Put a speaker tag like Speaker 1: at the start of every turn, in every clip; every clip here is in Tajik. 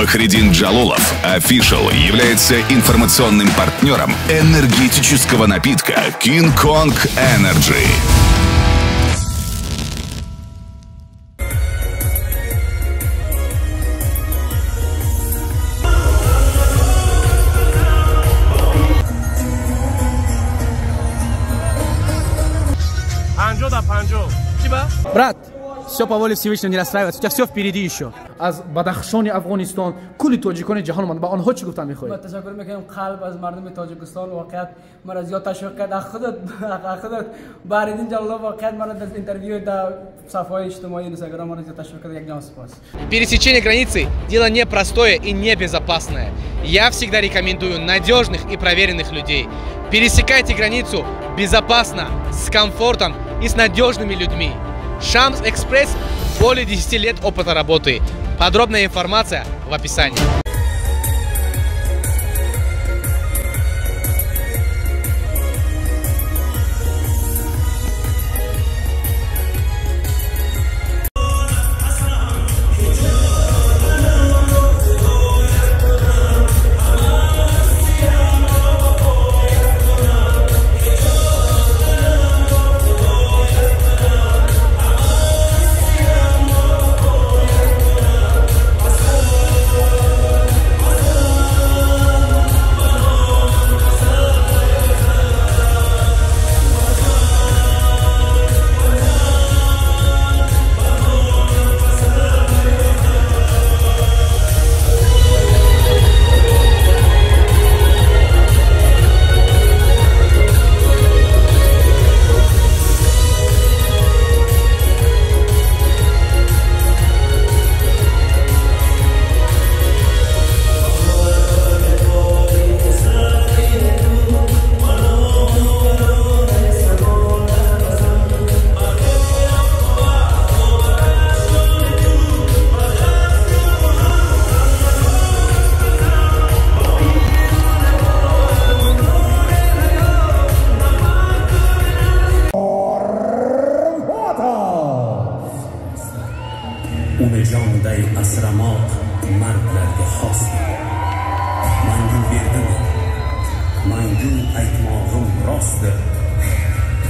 Speaker 1: Бахридин Джалолов Official является информационным партнером энергетического напитка King Kong Energy.
Speaker 2: Брат, все по воле Всевышнего, не расстраиваться, у тебя все впереди еще.
Speaker 3: Аз Бадахшони Афғонистон, кули тоҷикони ҷаҳон омад, ба онҳо чӣ гуфтан мехоҳӣ?
Speaker 4: Ман ташаккур мекунам қалб аз мардуми Тоҷикистон, воқеият маро зиёд ташвиқ кард. Аз худат Баҳриддин Ҷалолов воқеият маро дар интервью дар саҳифаҳои иҷтимоии Инстаграм маро зиёд ташвиқ кард. Як ҷон сипос.
Speaker 2: Пересечение границы дело непростое и небезопасное. Я всегда рекомендую надежных и проверенных людей. Пересекайте границу безопасно, с комфортом и с надежными людьми. Шамс Экспресс, более 10 лет опыта работы. Подробная информация в описании.
Speaker 5: Asramoq mardlarga xosdir. Mangu berdimi? Mangu aytmog'im rostdir.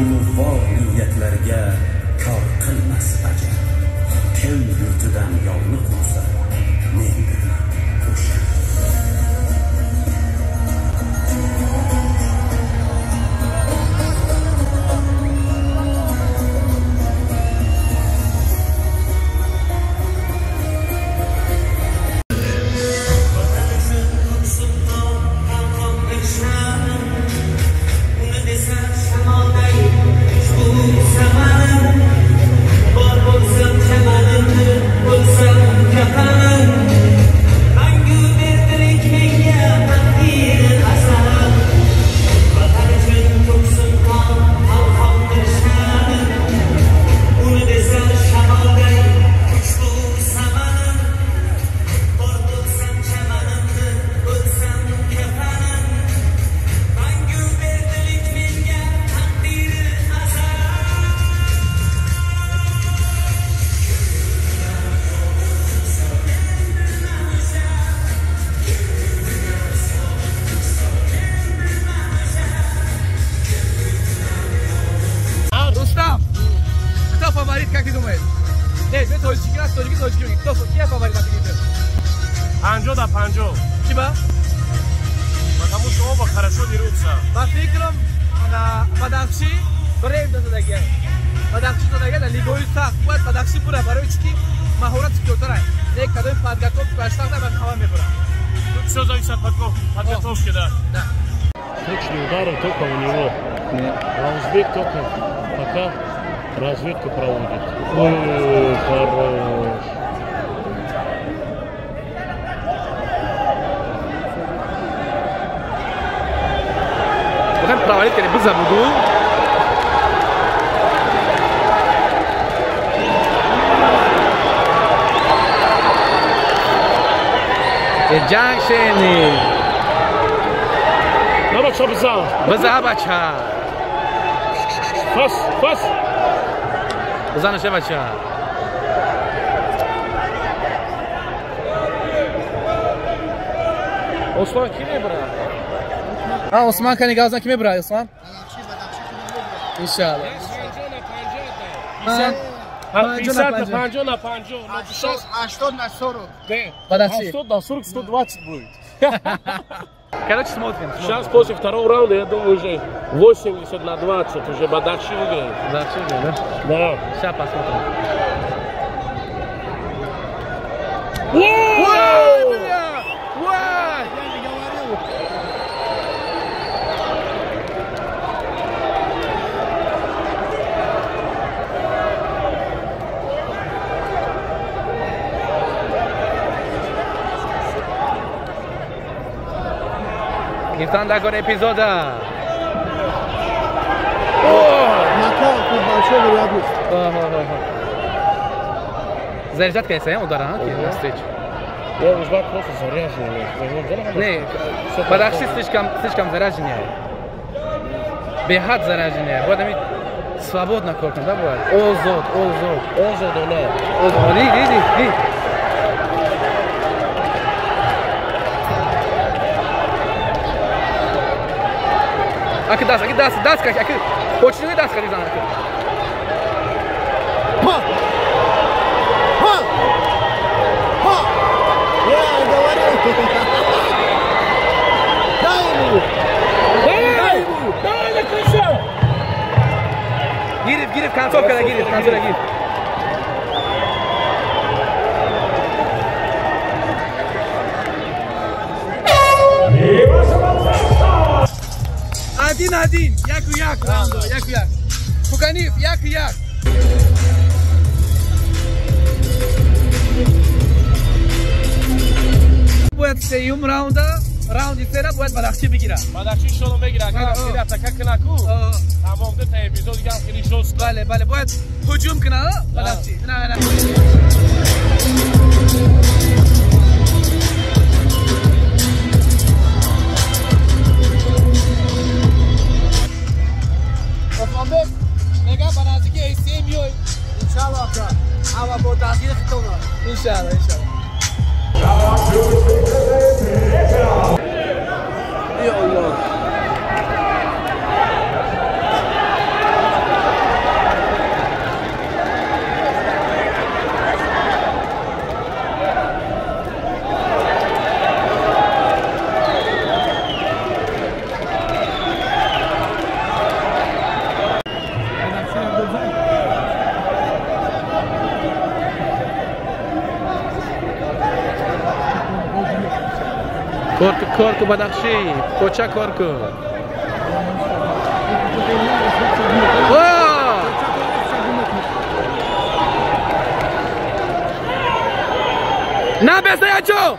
Speaker 5: Ulug'vor niyatlarga kor qilmas ajab. Kim yurtidan yovni quvsa, mendirman o'sha.
Speaker 2: Как ты думаешь? Нет, мы тоҷики раз, тоҷики тоҷики мегӯем. Кто кия фаворит на фигуре?
Speaker 6: 50-50.
Speaker 2: Чиба?
Speaker 6: Потому что оба хорошо дерутся.
Speaker 2: Ба фикрам, Бадахши брейм додагия. Бадахши додагия дар лигои сахт. Бояд Бадахши бура, барои чӣ ки маҳорат бисёртар аст. Не кадоми подготовка баштан ба ҳава мебурад.
Speaker 6: Тут все зависит от подготовки, да.
Speaker 2: Да.
Speaker 6: Точные удары только у него. А узбек только пока разведку проводит. Ой, хорош.
Speaker 2: Вот это провалить, я забуду. Junction.
Speaker 6: На бача бза.
Speaker 2: Бза бача.
Speaker 6: Фас, фас.
Speaker 2: Бза наша бача.
Speaker 6: Осман ки мебарад?
Speaker 2: А, Осман кани гавзан ки мебарад, Осман? Иншаллах.
Speaker 6: 50 на 50 на 50.
Speaker 7: 80 на 40.
Speaker 2: Подожди.
Speaker 6: 100 на 40, 120 будет.
Speaker 2: Короче, смотрим.
Speaker 6: Сейчас после второго раунда, я думаю, уже 80 на 20 уже Бадахши выиграет.
Speaker 2: Бадахши выиграет, да?
Speaker 6: Да.
Speaker 2: Сейчас посмотрим.
Speaker 6: Ой,
Speaker 2: бля! Ой!
Speaker 7: Я же говорил.
Speaker 2: Гирифтан дар кор эпизода.
Speaker 7: Нокаут тут большой вероятность.
Speaker 2: Заряжать, конечно, я удара, а? Встречу.
Speaker 6: Я узбек просто заряженный.
Speaker 2: Не, Бадахши слишком заряженный. Бехад заряженный. Вот они свободно кор кунад, да, бывает? Озод, озод.
Speaker 6: Озод, она.
Speaker 2: Озод, иди, иди, иди. Аки даст, аки даст, даст, аки. Почти даст, аки зан, аки.
Speaker 7: Ха! Ха! Ха! Я говорил! Дай ему!
Speaker 6: Дай ему! Дай на крыша!
Speaker 2: Гириф, гириф, концовка, да, гириф, концовка, гириф. Один-один, як-як, раундо, як-як. Хуканиф, як-як. Бояд сеюм раунда, раунди сера бояд Бадахши бигирад.
Speaker 6: Бадахши шоно мегирад, агар хеле атака кунаку, тамом ду та эпизод дига ҳам хеле жёстко.
Speaker 2: Бале, бале, бояд ҳуҷум кунад, Бадахши. На, на. Осмонбек, мегам ба наздики ACA миёй.
Speaker 7: Иншаллоҳ, ака. Ама бо дастгири худтон.
Speaker 2: Иншаллоҳ, иншаллоҳ.
Speaker 7: Я Аллоҳ.
Speaker 2: Корку, корку, Бадахши, поча корку. На, без ячо!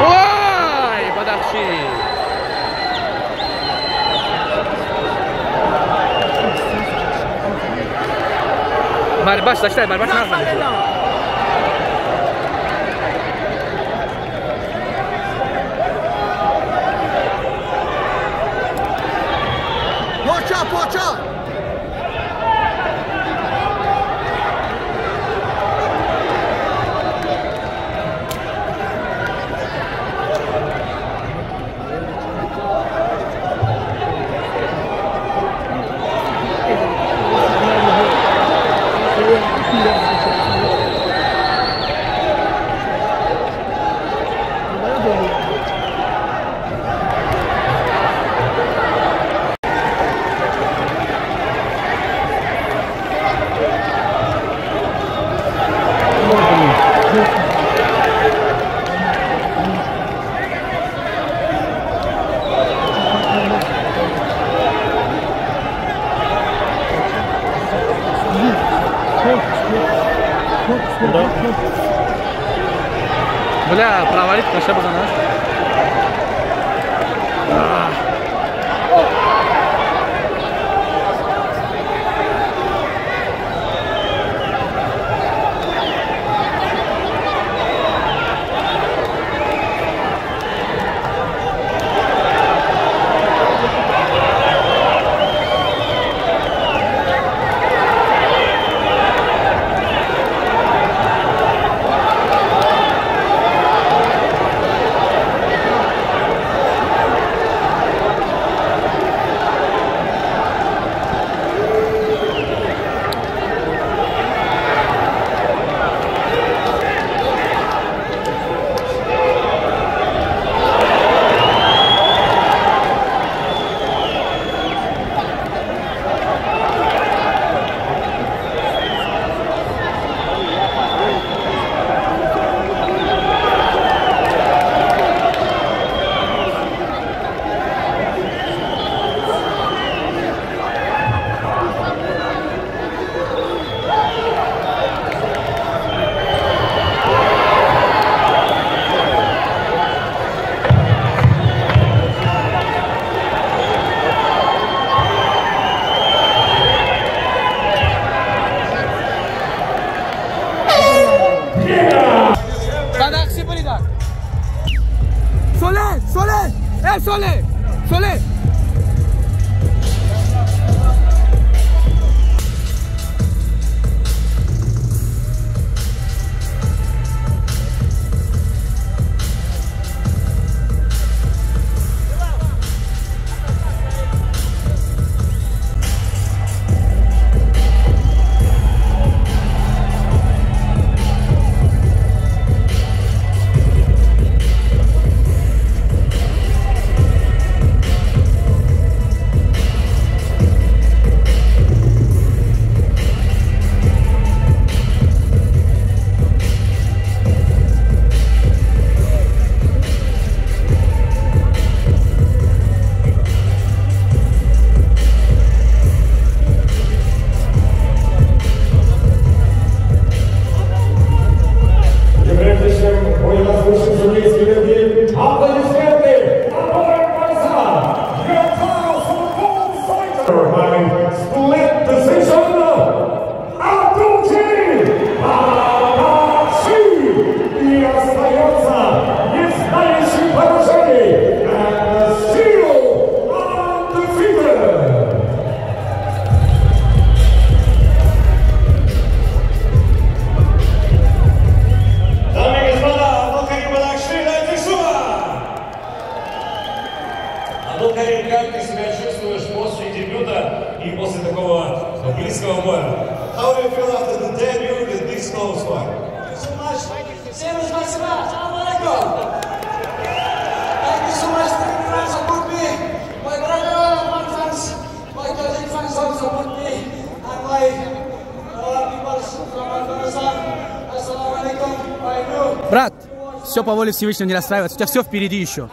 Speaker 2: Ой, Бадахши! Барбаш, заштай, барбаш нормально.
Speaker 7: Поча, поча!
Speaker 2: Бля, провалить наша базана.
Speaker 3: Ай, Соле! Соле! Брат, все по воле Всевышнего, не расстраиваться, у тебя все впереди еще.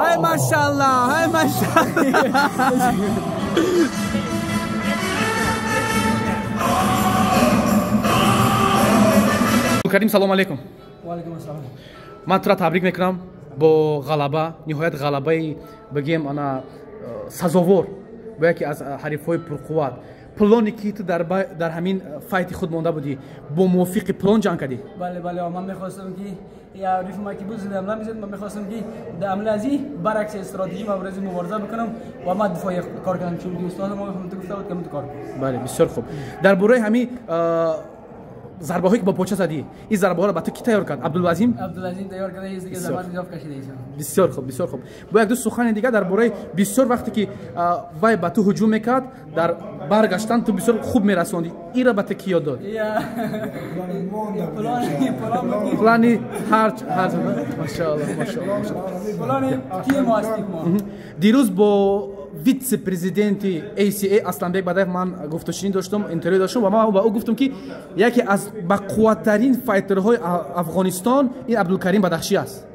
Speaker 3: Ай, машаллах, ай, машаллах. Карим, салом алейкум.
Speaker 4: Ва алейкум ассалом.
Speaker 3: Ман тура табрик мекунам бо ғалаба, ниҳоят ғалабаи бигем ана сазовор бо яке аз ҳарифҳои пурқувват. Плоне ки ту дар ҳамин файти худ монда будӣ, бо мувофиқи плон ҷанг кардӣ?
Speaker 4: Бале, бале, ман мехостам ки ҳарифи ма ки буд зидди ҳамла мезад, ман мехостам ки дар ҳамла аз ин баръакси стратегӣ ман барои мубориза бикунам ва ман дифоъ кор кардам, чунки устод мо гуфта буд ки ман кор кунам.
Speaker 3: Бале, бисёр хуб. Дар бораи ҳамин зарбаҳое ки бо поча задӣ, ин зарбаҳоро ба ту кӣ тайёр кард? Абдулазим?
Speaker 4: Абдулазим тайёр карда, дигар заҳмат зиёд кашида эшон.
Speaker 3: Бисёр хуб, бисёр хуб. Бо як ду сухани дигар дар бораи бисёр вақте ки вай ба ту ҳуҷум мекард, дар баргаштан ту бисёр хуб мерасондӣ. Инро ба ту кӣ ёд дод? Плани ҳар машааллоҳ, машааллоҳ.
Speaker 4: Плани ки мо ҳастем мо.
Speaker 3: Дирӯз бо вице-президенти ACA Асланбек Бадаев ман гуфтушунид доштам, интервю доштам ва ман ба ӯ гуфтам ки яке аз бақувваттарин файтерҳои Афғонистон ин Абдулкарим Бадахшӣ аст.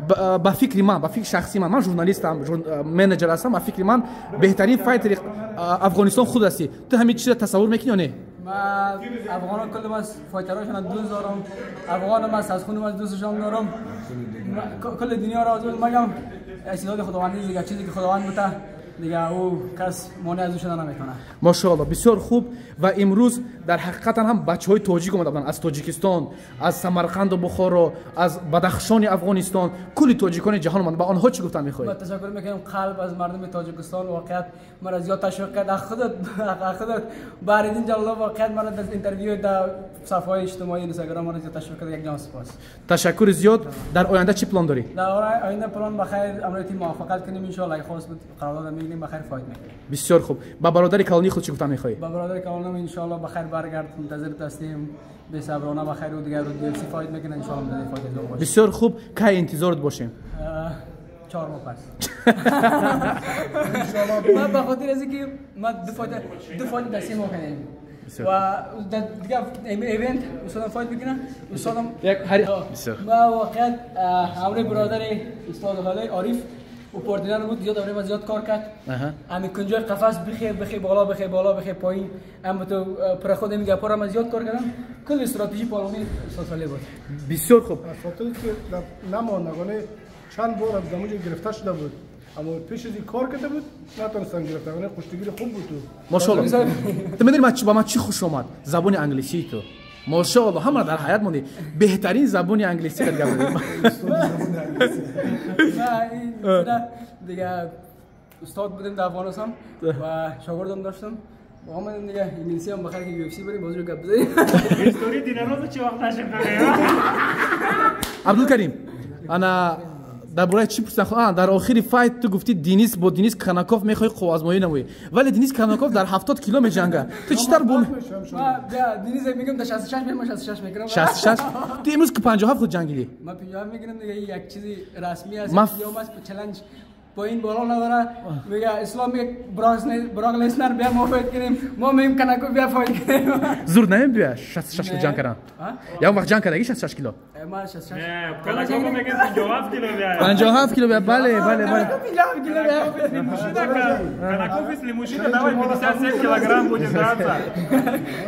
Speaker 3: Ба фикри ман, ба фикри шахсии ман, ман журналистам, менеҷер ҳастам, ба фикри ман беҳтарин файтери Афғонистон худ ҳастӣ. Ту ҳамин чизро тасаввур мекунӣ ё не?
Speaker 4: Ман афғонон кулли ман файтерҳошонро дӯст дорам, афғонам аст, аз хунам аст, дӯсташон дорам. Кулли дунёро орзу магам истеъдоди худовандӣ, дигар чизе ки худованд буда дигар ӯ кас монеъ аз ӯ шуда наметавонад.
Speaker 3: Машааллоҳ, бисёр хуб. Ва имрӯз дар ҳақиқатан ҳам бачаҳои тоҷик омада буданд аз Тоҷикистон, аз Самарқанду Бухоро, аз Бадахшони Афғонистон, кулли тоҷикони ҷаҳон омаданд. Ба онҳо чӣ гуфтан мехоҳӣ?
Speaker 4: Ман ташаккур мекунам қалб аз мардуми Тоҷикистон, воқеат маро зиёд ташвиқ кард. Аз худат Баҳриддин Ҷалолов воқеат маро дар интервю дар саҳифаҳои иҷтимоии Инстаграм маро зиёд ташвиқ кард. Як ҷон сипос.
Speaker 3: Ташаккури зиёд. Дар оянда чӣ план дорӣ?
Speaker 4: Дар оянда план ба хайр амалиёти муваффақият кунем иншоаллоҳ. Агар хост буд қарордод мегирем, ба хайр фоид мекунем.
Speaker 3: Бисёр хуб. Ба бародари калонии худ чӣ гуфтан мехоҳӣ?
Speaker 4: Ба бародари калонам иншоаллоҳ ба хайр баргард, мунтазират ҳастем, бесаброна ба хайр, ӯ дигар UFC фоид мекунад иншоаллоҳ, мунтазири фоиди ӯ бошем.
Speaker 3: Бисёр хуб. Кай интизорат бошем?
Speaker 4: 4 моҳ пас. Ман ба хотир аз инки ман ду фоида дар 3 моҳ кардем ва дар дигар ивент устодам фоид мекунад, устодам
Speaker 3: як ҳар бисёр.
Speaker 4: Ман воқеан ҳамроҳи бародари устод Ҳалои Ориф او partner بود زیاد آره زیاد کار کرد. امی کنجای قفس بخی بخی بالا بخی بالا بخی پایین ام تو پر خود میگه پر ما زیاد کار کردم. کل استراتژی پالونی ساله بود.
Speaker 3: بسیار خوب.
Speaker 8: خاطر که نمانگانه چند بار از دموج گرفته شده بود اما پیش از این کار کرده بود نتونستن گرفته کنه. کشتیگیر خوب بود تو.
Speaker 3: ماشاءالله. تو میدونی من با من چی خوش اومد؟ زبان انگلیسی تو. ماشاءالله همه در حیات موندی. بهترین زبان انگلیسی رو گپ زدی.
Speaker 4: نه دیگه استاد بودیم در افغانستان و شاگردم داشتم. آمدیم دیگه انگلیسی هم بخیر که UFC بریم بازی رو گپ بزنیم.
Speaker 9: استوری دیناروز چه وقت نشد.
Speaker 3: عبدالکریم انا در برای چی پرسیدن؟ در آخری fight تو گفتی دینیس با دینیس کاناکوف میخوای قوازمایی نمایی، ولی دینیس کاناکوف در 70 کیلو میجنگه. تو چطور بوم؟
Speaker 4: ما دینیس میگم تا 66 میرم، 66 میگیرم.
Speaker 3: 66 تو امروز که 57 خود جنگیدی.
Speaker 4: ما 57 میگیرم دیگه. یک چیزی رسمی است، یوم است challenge پایین بالا نداره. میگه اسلام میگه براک لسنر بیا ما fight کنیم، ما میگیم کاناکوف بیا fight کنیم.
Speaker 3: زور نمیم بیا 66 کیلو جنگ کردن. یا وقت جنگ کردی 66 کیلو؟
Speaker 4: ما 66.
Speaker 9: کاناکوف میگه 57 کیلو بیا.
Speaker 3: 57 کیلو بیا. بله بله بله.
Speaker 4: 57 کیلو بیا.
Speaker 9: کاناکوف если мужчина давай 57 килограмм будем драться.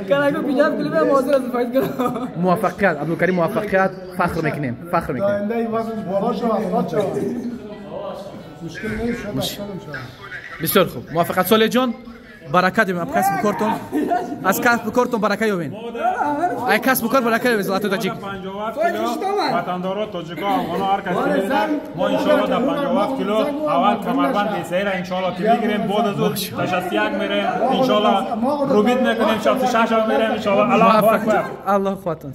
Speaker 4: کاناکوف 57 کیلو بیا ما حاضر از fight کنم.
Speaker 3: موفقیت عبدالکریم، موفقیت. فخر میکنیم، فخر میکنیم.
Speaker 8: آینده وزن بالا شو 70 شو.
Speaker 3: بسیار خوب. موفقیت صالح جان، برکت یابین. از کسب کارتون، از کسب کارتون برکت یابین. ای کسب کار برکت یابین. زلاتو تاجیک
Speaker 9: 57 کیلو وطندارا تاجیکا افغانا هر کس که ما ان شاء الله در 57 کیلو اول کمربند ایسای را ان شاء الله که میگیریم، بعد از اون تا 61 میریم ان شاء الله، روبیت میکنیم 66 میریم ان شاء الله. الله اکبر.
Speaker 3: الله قوتون.